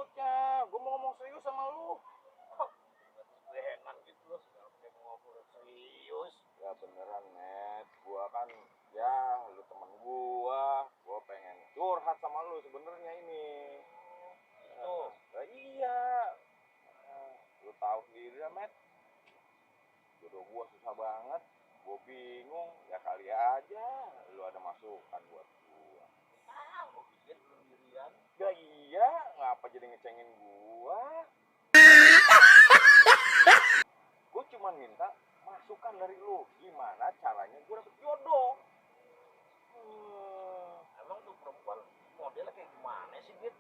maksudnya? Gue mau ngomong serius sama lu. Lehenan gitu loh, kayak mau ngobrol serius. Ya beneran, Net. Gua kan, ya lu temen gua pengen curhat sama lu sebenarnya ini. Itu. Iya. Lu tahu sendiri ya, Met. Jodoh gua susah banget. Gua bingung. Ya kali aja lu ada masukan buat gua. Tahu bikin lu sendirian. Ya iya, ngapa jadi ngecengin gua? Gua cuma minta masukan dari lu. Gimana caranya gua dapet jodoh? Emang tuh perempuan modelnya kayak gimana sih, Git?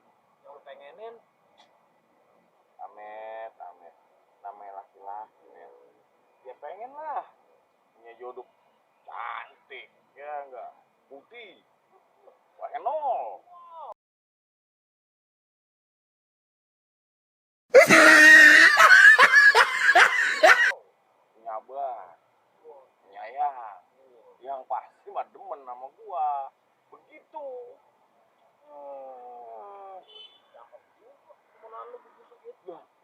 Yang lu pengenin? Amet, namanya laki-laki, Met. Ya pengen lah punya jodoh cantik, ya enggak, putih, pakai nol, penyabar, penyayang, yang pasti mah demen sama gua, begitu. Cakep juga temenan lu begitu, Git.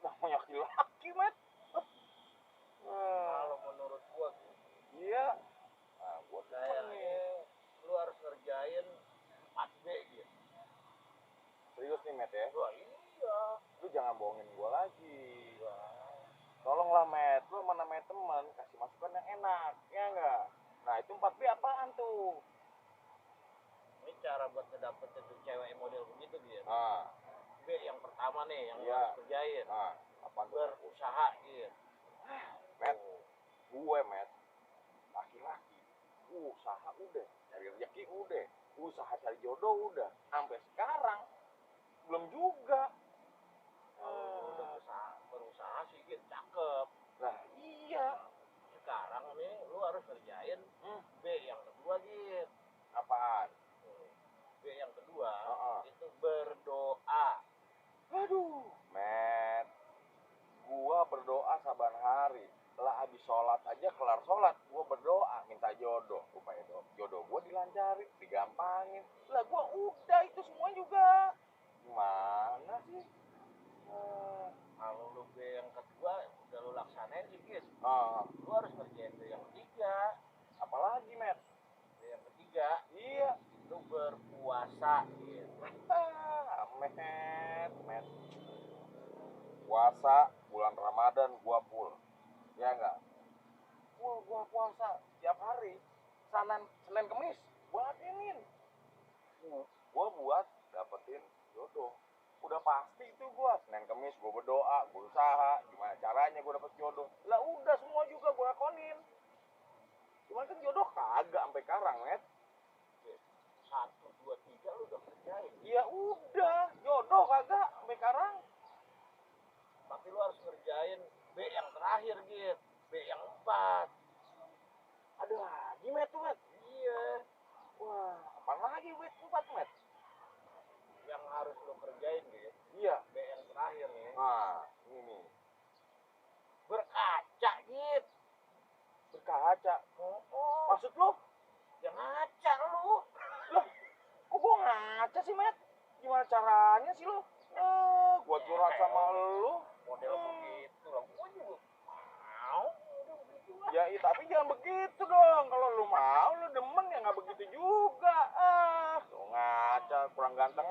Namanya laki-laki, Met. Kalau menurut gua, Git, Iya. Nah, gua kayaknya lu harus ngerjain 4B, Git. serius nih, Met ya. Wah, iya. Lu jangan bohongin gua lagi. Tolonglah, Met, lu mana namanya teman, kasih masukan yang enak, ya enggak? Nah, itu 4B apaan tuh? Ini cara buat ngedapetin tuh cewek model begitu, Git. Ah, B yang pertama nih, yang lu iya. harus kerjain. Nah, apaan tuh? Berusaha, Git. Met, Met, laki-laki, usaha udah, cari rezeki udah, usaha cari jodoh udah, sampai sekarang belum juga. Kalau lu udah berusaha sih, Git, cakep. Nah, iya. Sekarang nih lu harus kerjain B yang kedua, Git. Apaan? B yang kedua itu berdoa. Aduh, Met, gua berdoa saban hari. Lah habis sholat aja, kelar sholat gua berdoa minta jodoh supaya jodoh gua dilancarin, digampangin. Lah gua udah itu semua juga. Gimana sih? Kalau lu B yang kedua udah lu laksanain sih, Git. Lu harus kerjain B yang ketiga. Apalagi, Met? B yang ketiga, iya, lu berpuasa, Git. Met. Puasa bulan Ramadan gua full. Ya enggak? Gua puasa tiap hari. Senin Kemis gua ladenin. Gua buat dapetin jodoh. Udah pasti itu gua Senin Kemis gua berdoa, gua usaha, gimana caranya gua dapet jodoh. Lah udah semua juga gua lakonin. Cuman kan jodoh kagak sampai sekarang, Met. 1, 2, 3 lu udah kerjain. Ya udah, jodoh kagak sampai sekarang. Tapi lu harus ngerjain B yang terakhir, Git. B yang 4. Ada lagi, Met, tuh, Met. Iya. Wah, apa lagi, Met? 4, Met. Yang harus lu kerjain, Git. Iya. B yang terakhir nih. Nah, ini. Berkaca, Git. Berkaca. Maksud lu? Ya ngaca lu. Lah, kok gua ngaca sih, Met? Gimana caranya sih lu? Gua curhat sama lu. Model begitu lah. Gua juga mau. Ya, tapi jangan begitu dong. Kalau lu mau, lu demen ya nggak begitu juga. Lu ngaca, kurang ganteng